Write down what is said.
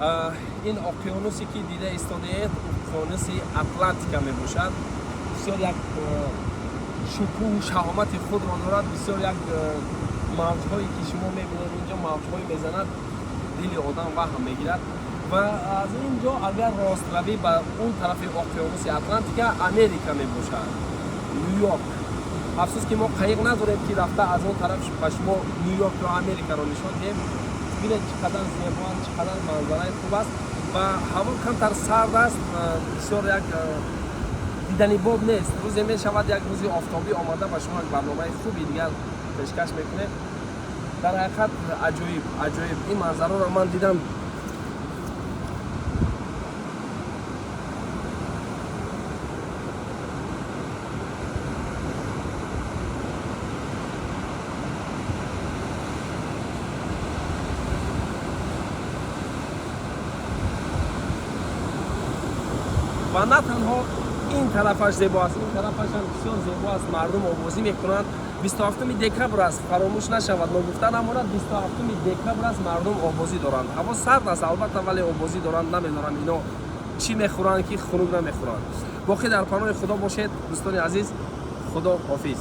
Ин оқиёнусе ки дида истодаед, уқёнуси Атлантика мебошад. Бисёр як шукӯҳу шаҳомати худро дорад. Бисёр як мавҷҳое ки шумо мебинед, инҷо мавҷҳое мезанад, дили одам ваҳм мегирад. Ва аз ин ҷо агар ростравӣ ба он тарафи оқиёнуси Атлантика, Америка мебошад, Ню-Йорк. Афсӯс ки мо қайиқ надорем, ки рафта аз он тараф ба шумо Ню-Йорк ё Америкаро нишон диҳем. Бинед, чӣ қадар зебо аст, чӣ қадар манзараи хуб аст ва ҳаво камтар сард аст, бисёр як диданибоб нест. Рӯзе мешавад, як рӯзи офтобӣ омада ба шумо як барномаи хуби дигар пешкаш мекунем. Дар ҳақиқат аҷоиб, аҷоиб ин манзараро ман дидам. Ва на танҳо ин тарафаш зебо аст, ин тарафашам бисёр зебо аст. Мардум овозӣ мекунанд. 27 декабр аст, фаромӯш нашавад, ногуфта намонад, 27 декабр аст, мардум овозӣ доранд. Ҳаво сард аст албатта, вале овозӣ доранд. Намедонам, ино чӣ мехӯранд, ки хунук намехӯранд. Боқӣ дар паноҳи Худо бошед, дӯстони азиз. Худо ҳофиз.